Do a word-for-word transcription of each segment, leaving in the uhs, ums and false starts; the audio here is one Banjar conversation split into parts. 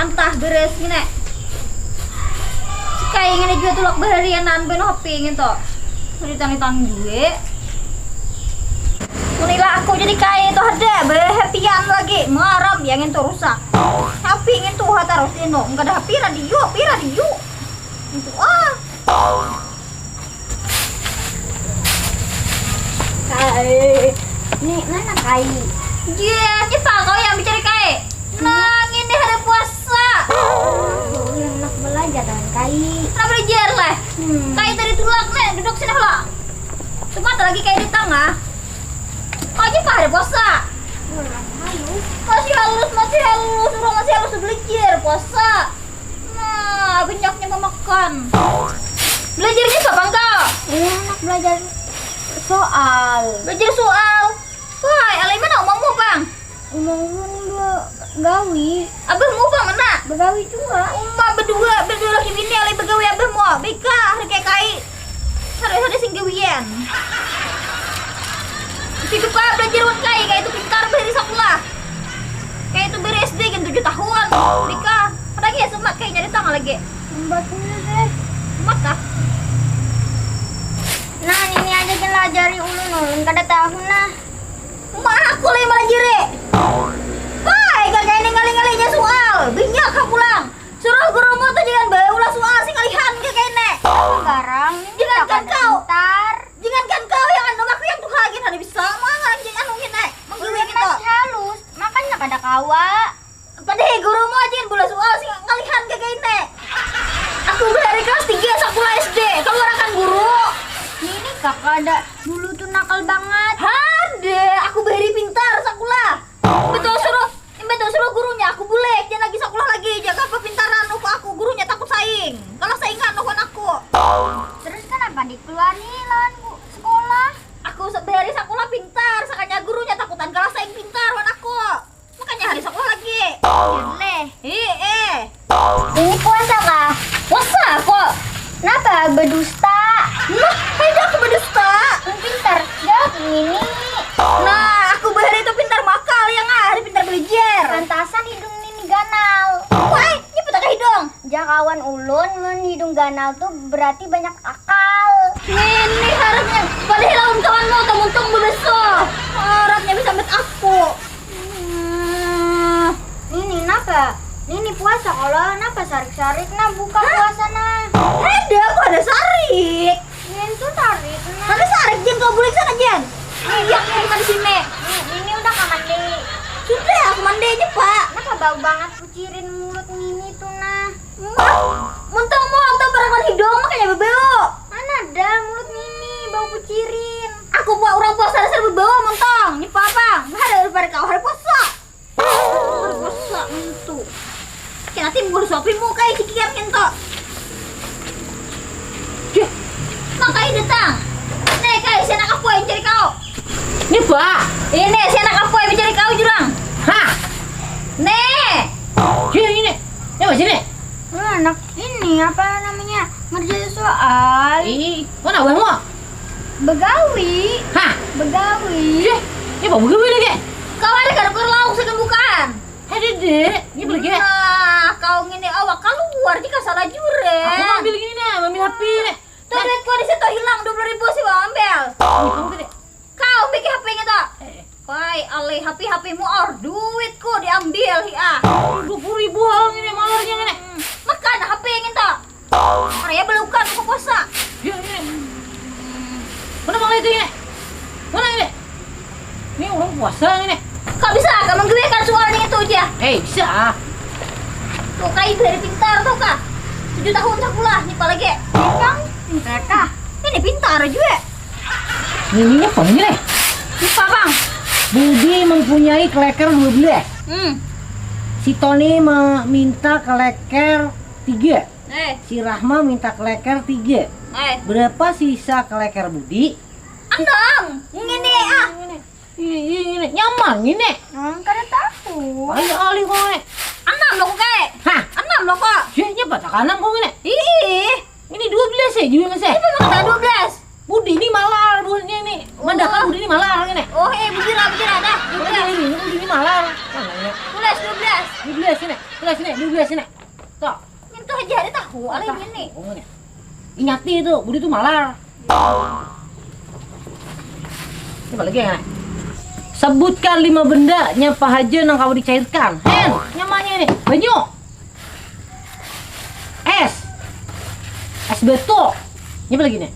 Entah beres ngini. Si Kai ngini jua tulak baharianan banar H P ngintu. Ditani-tani jua. Mun ilah aku jadi Kai tu ada bahapian lagi. Maram ya ngintu rusak. H P ngintu ha tarus dino. Kada H P radio, H P radio. Ngintu ah. Kai. Ni mana Kai? Jen, ni pang kau yang mencari Kai. Nah, ini hari puasa. Yang nak belajar dengan Kai. Nah, belajar lah. Hmm. Kai tadi tulak nih, duduk sini lah. Cuma ada lagi Kai di tengah. Kau aja hari puasa. Orang halus. Masih halus, masih halus, orang masih halus belajar puasa. Nah, banyaknya memakan. Belajarnya apa kau? Ini anak belajar soal. Belajar soal. Wah, alai mana umangmu pang? Umang ulun begawi. Abahmu pang mana? Begawi juga. Uma berdua, berdua lagi bini alai begawi abahmu. Bika, hari kayak kai. Harus ada sing gawian. Situ pa belajar wan kai, kai itu pintar beri sekolah. Kai itu beri S D kan tujuh tahun. Bika, ada ya sumat kai nyari tang lagi. Lambat dulu deh. Sumat kah? Nah, ini aja gin lah ajari ulun, ulun kada tahu nah. Mah aku lagi malajari. Wah, kakak ini ngali-ngalinya soal. Banyak kah pulang. Suruh gurumu tuh jangan bawa ulah soal sing ngalihan kakak ini. Sembarang, ini Jangan kakak kau. Pintar. Jangan kan kau yang anu aku yang tuh lagi hari bisa. Mau ngarang jadi anu ini. Menggiling Ulun gitu. Masih halus, makanya kada kawa. Padahal gurumu aja yang bola soal sing ngalihan kakak ini. Aku bari kelas tiga sekolah S D. Keluarkan guru. Ini kakak ada dulu tuh nakal banget. Ada, aku bari pintar sekolah. Betul suruh, betul suruh gurunya aku bulek. Jangan lagi sekolah lagi. Jaga kepintaran aku, aku gurunya takut saing. Kalau saingan lawan aku. Terus kenapa dikeluari lawan bu sekolah? Aku se- bari sekolah pintar, sakanya gurunya takutan kalau saing pintar wan aku. Makanya hari sekolah lagi. Leh. Ih, eh. Ini puasa kah? Puasa kok. Kenapa berdusta? Nah, ada aku berdusta. Pintar jawab ini. Nah, aku bahari itu pintar makal ya nggak? Hari pintar belajar. Pantasan hidung ini ganal. Wah, ini putar hidung. Jakawan ulun mun hidung ganal tuh berarti banyak akal. Ini harapnya. Padahal lawan kawanmu tuh muntung bebeso. Harapnya bisa met aku. Hmm. Ini napa? Ini puasa kalau napa sarik-sarik nah buka puasa nah. Ada aku ada sarik. Ini tuh sarik nah. Ada sarik Jen kau bulik sana Jen. Iya aku bukan di sini. Ini, ini udah kamar nih. Sudah aku mandi aja pak. Kenapa bau banget kucirin mulut ini tuh nah? Muntong mau aku tampar hidung makanya bebel. Mana ada mulut ini bau kucirin. Aku buat orang puasa dasar bebel montong. Ini papa. Nggak ada daripada kau hari puasa. Hari puasa itu. Kena timbul sopi muka yang cikian ngentok. Ih, makai datang. Nih kai, si anak aku yang cari kau. Ini bah. Ini si anak aku yang mencari kau jurang. Hah. Nih. Ih, ini. Ini apa sih nih? Lu anak ini apa namanya ngerjain soal. Ih, mana abahmu? Begawi. Hah. Begawi. Ih, ini apa begawi lagi? Kau ada kada kurang lauk saya bukaan. Hei dede, ini beli gini. Nah, kau ngini awak keluar jika salah jure. Aku ambil gini nih, ambil H P nih. Tuh duitku di situ hilang dua puluh ribu sih mau ambil. Kau bikin H P-nya tuh. Wai, alih H P H P-mu or duitku diambil hi ah. Dua puluh ribu hal ini malarnya ini. Makan H P-nya tuh. Orang ya belukan aku puasa. Mana bang itu ini? Mana ini? Ini orang puasa ini. Kau bisa kah menggerakkan suaranya itu aja? Eh bisa. Tuh kai dari pintar tuh kah? Tujuh tahun sekolah nih apalagi. Bang, pintar kah? Ini pintar juga. Ini apa ini nih? Lupa bang. Budi mempunyai kleker dua belas. Hmm. Si Tony meminta kleker tiga. Eh. Si Rahma minta kleker tiga. Eh. Berapa sisa kleker Budi? Enam. Ngini ah. Ini, ini, ini. Nyaman ini. Orang kada tahu. Ayo alih kau ini. Enam loh kau kayak. Hah? Enam loh kok. Ih, nyapa tak enam kau ini? Ih. Ini dua belas ya juga mas ya? Ini memang kata dua belas. Budi ini malar buahnya ini. Mandakan Budi ini malar ini. Oh, eh bujur lah, bujur lah dah. Dua belas. Ini Budi ini malar. Mana ya? Dua belas, dua belas. Dua belas ini. Tulis sini, dulu sini. Tuh. Nyentuh aja ada tahu, alih ini. Oh, ini. Ingati itu, budi itu malar. Coba lagi ya. Sebutkan lima benda nyapa aja nang kawa dicairkan. Hen, nyamannya ini. Banyu. Es. Es batu. Ini apa lagi nih?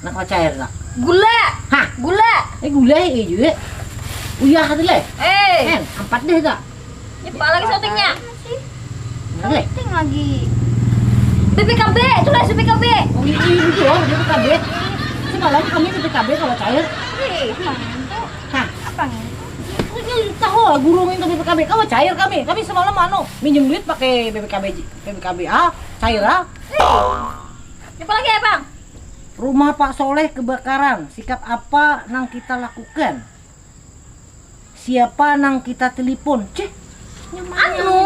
Nak cair nak. Gula. Hah? Gula. Eh gula eh juga. Uyah ada leh. Eh. Hen, empat deh kak. Ini apa lagi syutingnya? Oke. Penting lagi. B P K B, tulis B P K B. Oh iya iya gitu ya, B P K B. Semalam kami B P K B kalau cair. Ih, mana tuh? Hah? Apa nih? Ini tahu lah guru minta B P K B. Kalau cair kami, kami semalam anu minjem duit pakai B P K B, B P K B ah, cair ah. Ih. Apa lagi ya bang? Rumah Pak Soleh kebakaran. Sikap apa nang kita lakukan? Siapa nang kita telepon? Cih, nyamannya. Anu,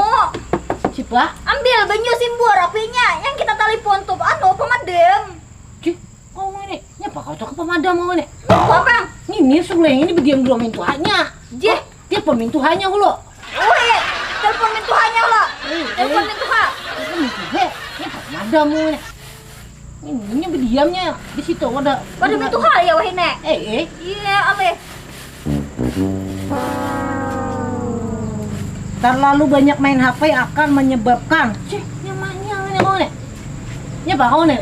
siapa? Ambil banyu simbur apinya yang kita telepon tuh. Anu, pemadam. Cih, kau ini, nyapa kau tuh ke pemadam kau ini? Apa bang? Ini Suleng ini berdiam dua mintu hanya. Jih. Dia pemintuhannya ulo. Wih, telepon mintuhannya ulo. Eh, telepon eh. Mintuha. Telepon mintuha. Ini pemadam kau ini. Ini berdiamnya di situ ada. Pada mintuha ya wahine. Eh, eh. Iya, aleh. Terlalu banyak main H P akan menyebabkan. Cih, nyamannya ini kau nih. Ini apa kau nih?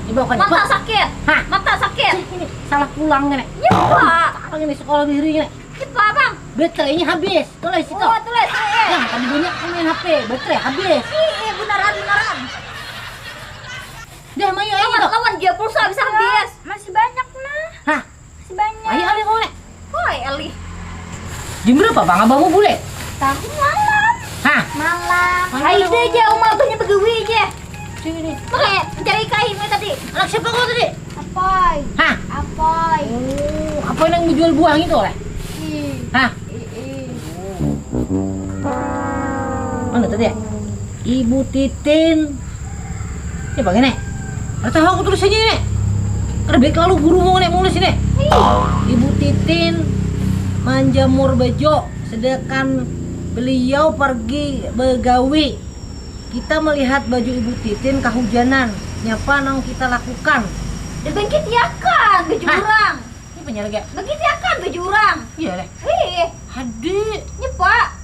Menyebabkan mata apa? Sakit. Hah? Mata sakit. Cih, ini salah pulang nih. Iya, Pak. Sekarang ini sekolah diri nih. Iya, Pak, Bang. Baterainya habis. Tulis itu. Oh, tulis. Eh, eh. Yang tadi banyak main H P, baterai habis. Ih, ih, beneran, beneran. Dah, mayu ayo lawan, gitu. Lawan dia pulsa bisa habis. Masih banyak nah. Hah? Masih banyak. Ayo alih kau nek. Woi, alih. Jam berapa bang abahmu bule? Tahu malam. Hah? Malam. Ayo aja, uma abahnya begawi aja. Sini nih. Oke, cari kain tadi. Anak siapa kau tadi? Apoy. Hah? Apoy. Oh, apa yang menjual buah gitu oleh? Ih. Hah? Ih, ih. Mana tadi ya? Ibu Titin. Ya bagaimana? Ada tahu aku tulisannya ini. Ada baik lalu guru mau nek mulus ini. Ibu Titin menjemur baju, sedangkan beliau pergi begawi. Kita melihat baju Ibu Titin kahujanan. Nyapa nang kita lakukan? Dia bengkit ya kan baju orang. Ini penjara gak? Bengkit ya kan baju orang. Iya deh. Hei. Hadi. Nyepa.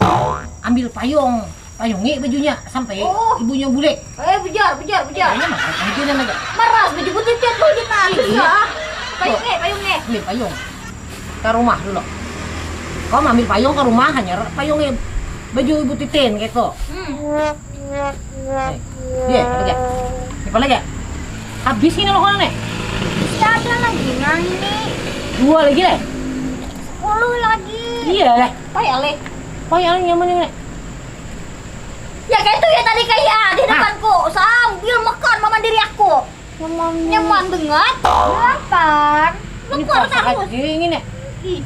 Ambil payung. Payungi bajunya sampai oh. Ibunya bulek. Eh bujar, bujar, bujar. Ini mah hujanan aja. Maras baju Ibu Titin kahujanan. Iya. Susah. Payungi, payungi. Ambil payung. Ke rumah dulu. Kau ambil payung ke rumah hanya payungi baju Ibu Titin gitu. Hmm. Eh, dia apa lagi? Apa lagi? Habis ini loh nih. Masih ada lagi nang ini. Dua lagi deh. Sepuluh lagi. Iya deh. Pai alih. Pai alih nyaman ini. Ya kayak itu ya tadi kayak di depanku sambil makan mama diri aku. Nyaman. Nyaman banget. Lapar. Ini lapar puasa terus. Ini nih. Ih.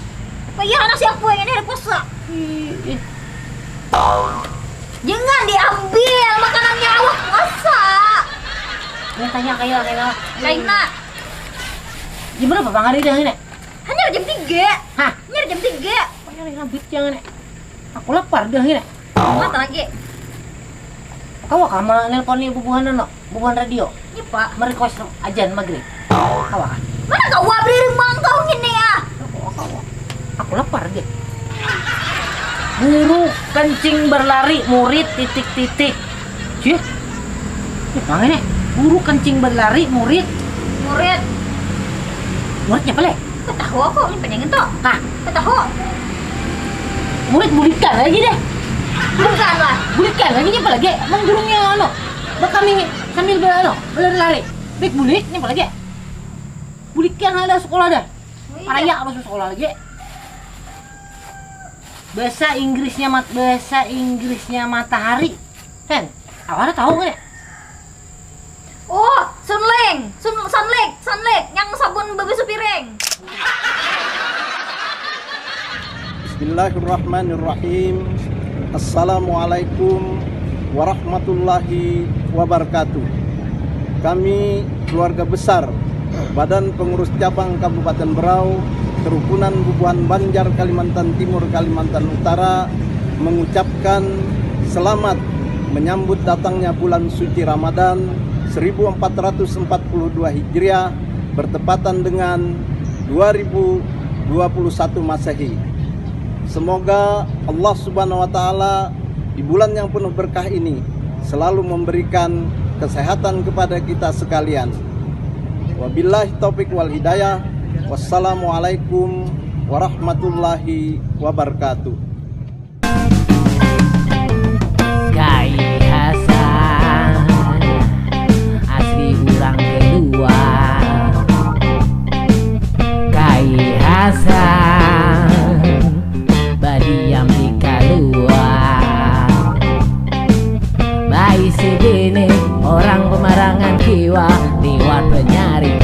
Kayak anak siapa yang ini ada puasa? Ih. Jangan diambil makanannya awak puasa. Ini tanya kayak kayak. Kaina. Jam berapa bang hari dah ini? Hanya jam tiga. Hah? Hanya jam tiga. Pakai habis jangan nih. Aku lapar dah ini. Mata lagi. Kau kamu nelpon nih bubuhan no, bubuhan radio. Iya pak. Merequest ajan maghrib. Kau kan? Mana kau beri remang kau ini ya? Aku lapar dia. Guru kencing berlari murid titik-titik. Cih. Mana nih? Guru kencing berlari murid. Murid. Muridnya apa leh? Ketahu aku ini penyanyi tuh. Hah? Ketahu. Murid bulikan lagi deh. Bukan lah. Bulikan lagi apa lagi? Emang gurunya anu. Bakami sambil beranu, berlari. Baik bulik, ini apa lagi? Bulikan ada sekolah dah. Oh, iya. Raya harus sekolah lagi. Bahasa Inggrisnya mat bahasa Inggrisnya matahari. Hen, awalnya tahu nggak? Oh, Sunling, Sun Sunlight, Sunlight yang sabun bebisuh piring. Bismillahirrahmanirrahim. Assalamualaikum warahmatullahi wabarakatuh. Kami keluarga besar Badan Pengurus Cabang Kabupaten Berau, Kerukunan Bubuhan Banjar Kalimantan Timur, Kalimantan Utara, mengucapkan selamat Menyambut datangnya bulan suci Ramadan seribu empat ratus empat puluh dua Hijriah bertepatan dengan dua ribu dua puluh satu Masehi. Semoga Allah Subhanahu wa Ta'ala di bulan yang penuh berkah ini selalu memberikan kesehatan kepada kita sekalian. Wabillahi taufik wal hidayah. Wassalamualaikum warahmatullahi wabarakatuh. Kai Hasan, asli urang Keluak. Kai Hasan, badiam di Keluak. Baisi bini orang pemarangan kiwa, liwat penyaring